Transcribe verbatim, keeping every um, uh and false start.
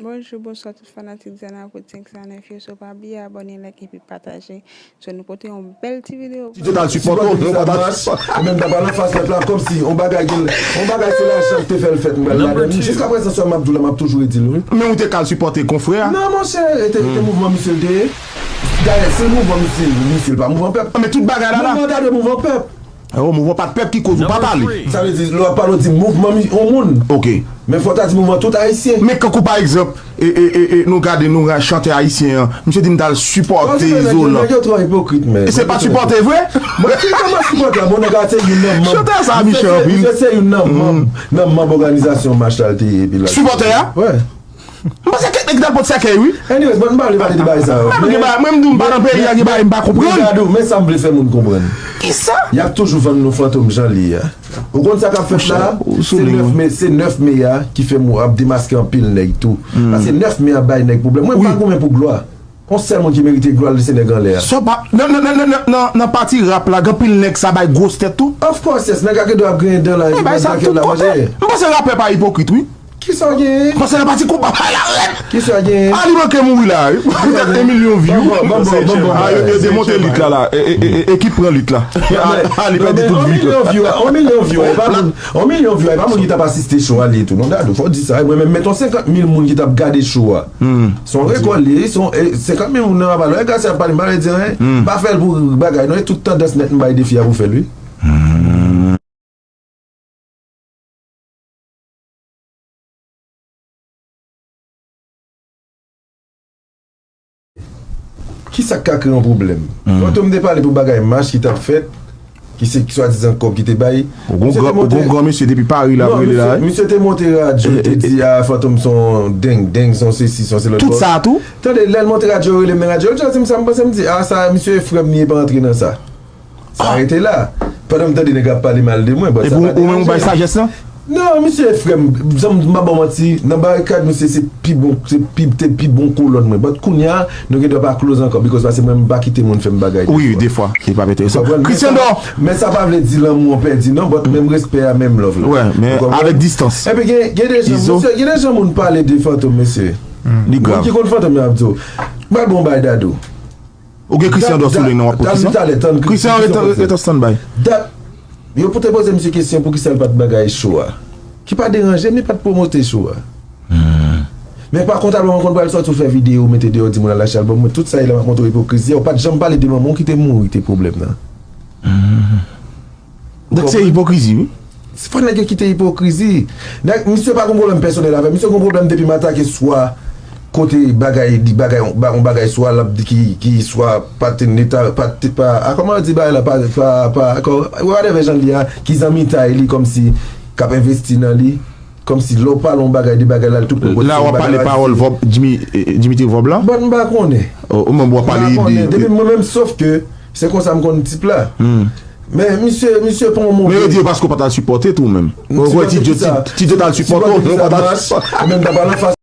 Bonjou, bonswa tout fanatik Zana Kot senk san nèf yo. So pa bliye abòne, like epi pataje. So nou pote yon bèl ti videyo. Si te t al sipòte w, nou pa t al sipòte. E menm ta pral anfas lòt la kòmsi yon bagay gen, yon bagay se lajan ki te fè l fèt, m pral ladan l. Jiska prezan sa m ap di w la, m ap toujou redi l wi. Men ou te ka al sipòte konfrè a. Non monchè, e te, e te mouvman misye l te ye. Dayè se mouvman misye l, misye l pa mouvman pèp. Men tout bagay la la. Mouvman ta dwe mouvman pèp. Oh, mouvman pa t pèp ki koz ou pa pale. Sa vle di lè w ap pale w di mouvman yon moun. Ok. Men fò w ta di mouvman tout ayisyen. Men kankou pa egzanp, e, e, e, e, nou gade nou chantè ayisyen an, misye di m t al sipòte Izolan. Nèg yo twò ipokrit men. E se pa sipòte vre? Mwen ki kòman sipòte a? Bon nèg la se youn nan manm. Chantè sa mechan anpil. Misye se youn nan manm, nan manm òganizasyon mach la l te ye epi la. Sipòtè a? Wi. M panse kèk nèg t al pot sèkèy wi. Anyways, mwen m pa vle pale de bagay sa yo. Mwen m di w m pa nan peyi a, gen bagay m pa konprann. Men gade w, men sa m vle fè moun konprann. Kisa? Y ap toujou vann nou Fantom jan li ye a. Ou konn sa k ap fèt la? Se nèf me, se nèf me a ki fè m ap demaske anpil nèg tou. Paske nèf me a bay nèg pwoblèm. Mwen m pa goumen pou glwa. Yon sèl moun ki merite glwa l se nèg anlè a. Sa pa nan, nan, nan, nan, nan, nan pati rap la, gen anpil nèg sa bay gwos tèt tou. Of course yes, nèg la gen dwa ap griyen dan la epi bay sa tout kote. M panse rapè pa ipokrit wi. Kisa w genyen? Konsènan pati konpa pa la rèd. Kisa w genyen? Ali manke mouri la wi. Poutèt en milyon view. Bon, bon, bon, bon, bon. Ah, yo, yo demonte lit la la. E, e, e, e, ekip pran lit la. Ali pèdi tout view. En milyon view, en milyon view, e pa moun, en milyon view, e pa moun ki t ap asiste show a li tou. Non, Dadou, fò w di sa. Mwen menm, meton senkant mil moun ki t ap gade show a. Se yon rekòd li, se yon, e, senkant mil moun nan pa lè Garcia ap pale, m pa vle di anyen. Pa fè l pou bagay, non, e tout tandans nèt m bay defi a pou fè l wi. Kisa k ka kreye yon pwoblèm? Fantom te pale pou bagay mach ki t ap fèt, ki se swadizan kòb ki te bay. Ou gon gran mesye depi Paris l ap rele la wi. Misye te monte radyo, li te di a Fantom se yon deng deng, se yon sesi, se yon se lòt. Tout sa tou? Tande, lè l monte radyo, yo rele m nan radyo, yo di m sa, m panse m di a sa, misye e frè m, li pa antre nan sa. Sa rete la. Pandan m tande nèg ap pale mal de mwen, but sa pa deranje m. Epi ou menm ou bay sajès lan? Non, misye e frè m, jan m, m pa ba w manti, nan barikad misye se pi bon, se pi, te pi bon kolòn mwen. But kounye a, nou gen dwa pa close ankò, because paske mwen m pa kite moun fè m bagay de fwa. Wi, de fwa, li pa enterese. Christian Dor. Men sa pa vle di lanmou an pèdi non, but menm respè a, menm love la. Wè, men avèk distans. Epi gen, gen de jan, mesye, gen de jan moun pale de Fantom, mesye. Li grav. Moun ki konn Fantom yo ap di w, m pral ba w yon bagay Dadou. Ou gen Christian Dor sou liy nan, w ap pran Christian? Christian, ret an standby. Dat, yo pou te poze misye kesyon poukisa l pa t bagay show a. Ki pa deranje m, li pa t pwomote show a. Men pa kont albòm an konn pral sòti, ou fè videyo, ou mete deyò, di moun al achte albòm mwen, tout sa e la m ap montre w ipokrizi a, ou pa t janm pale de manman w ki te mouri, te pwoblèm nan. Donk se ipokrizi wi. Fò nèg yo kite ipokrizi. Nèg, misye pa gon pwoblèm pèsonèl avè m. Misye gon pwoblèm depi m atake swa kote bagay, di bagay, yon ba-, yon bagay swa l ap di ki, ki swa pa te neta, pa te, pa, a kòman yo di bagay la, pa, pa, pa, kò-, whatever jan l ye a, ki zanmitay li, kòmsi k ap envesti nan li, kòmsi lè w pale yon bagay de bagay la, l tou pran kote yon bagay la. La w ap pale pawòl Vòb, Jimmy, eh, Dimitri Vòb la? Bon, m pa konnen. Ou menm w ap pale ide. Depi mwen menm, sof ke se konsa m konn tip la. Men misye, misye pran yon move. Men yo di yo paske w pa t al sipòte tou menm. Mwen kwè Ti Djo, Ti Djo t al sipòte w, men w pa t al sipòte. Mwen menm ta pral anfas.